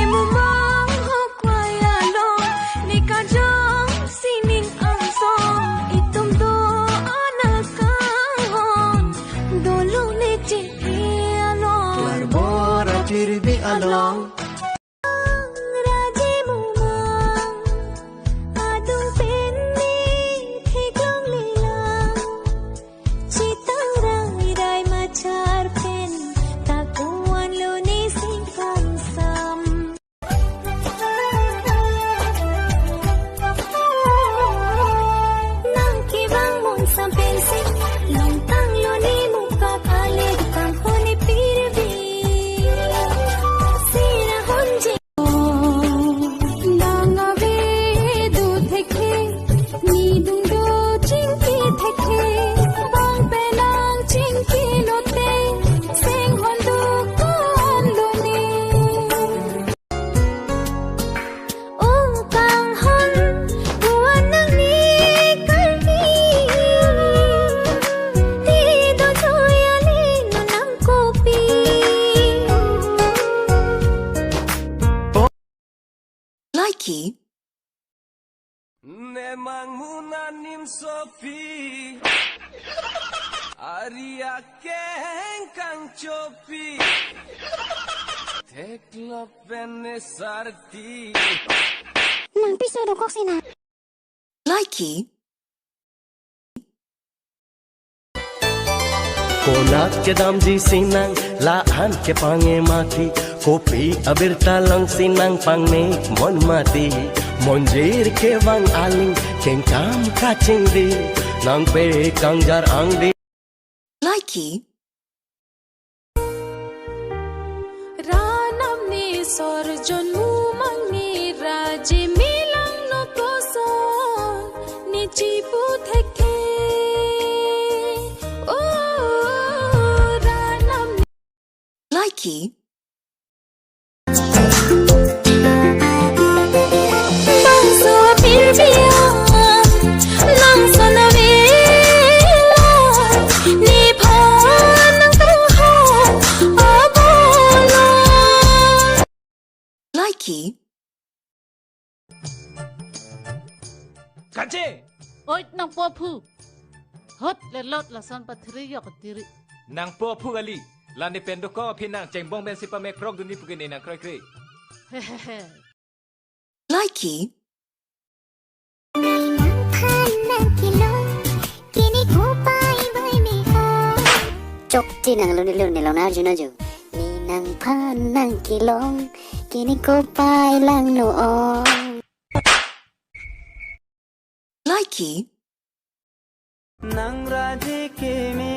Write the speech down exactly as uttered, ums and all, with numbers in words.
Emumang ho kwaya lo, ne kajong sining angsong, itum do anak kanghon, dolo ne chehe along. Klarbor achirbi along. Raji mumang, adung pen ne theklong lelang. Chitang rai rai machar pen, takuan lo ne sing kangsam. Nang kevang monsam pensi, longtang lo ne mupak ale kang hone pirbi. Sira honje. Nang ave do thekthe, ne dung do chingki thekthe, bang penang chingki lote, seng hon do ko-an lo ne. O kanghon, kuan nang ne karmi, ti do joya le no nang kopi. Likey. Ne manghu nanim sopi. Ari akeng kangchopi. Theklong pen ne sarti. Nang piso dokok sina. Likey. Konat kedamji sinang, la-an kepange mati, kopi abirta langsinang pangnek mon mati, monjir kevang aling, kengkam kachingdi, nang pe kangjar angdi. Likey. Ranam ne sorjon mumang ne raji milang no koson ne chipu thekthe. O ranam ne. Likey. Bangso pirbi an, nang son ave lo, ne phan nang tang ho, abolo. Likey. Kache! Oi, nangpo aphu. Hot le lot lason pathiri yok tiri. Nangpo aphu kali. La ne pen dokok aphi nang chengbong pensi pamek prok dunji pu ke ne nang kroikre. Likey. Nang phan nang kelong, kini kopai bai me ha. Chokche nang luni luni long na arjun aju. Ne nang phan nang kelong, kini kopai lang no ong. Likey. Nang raji keme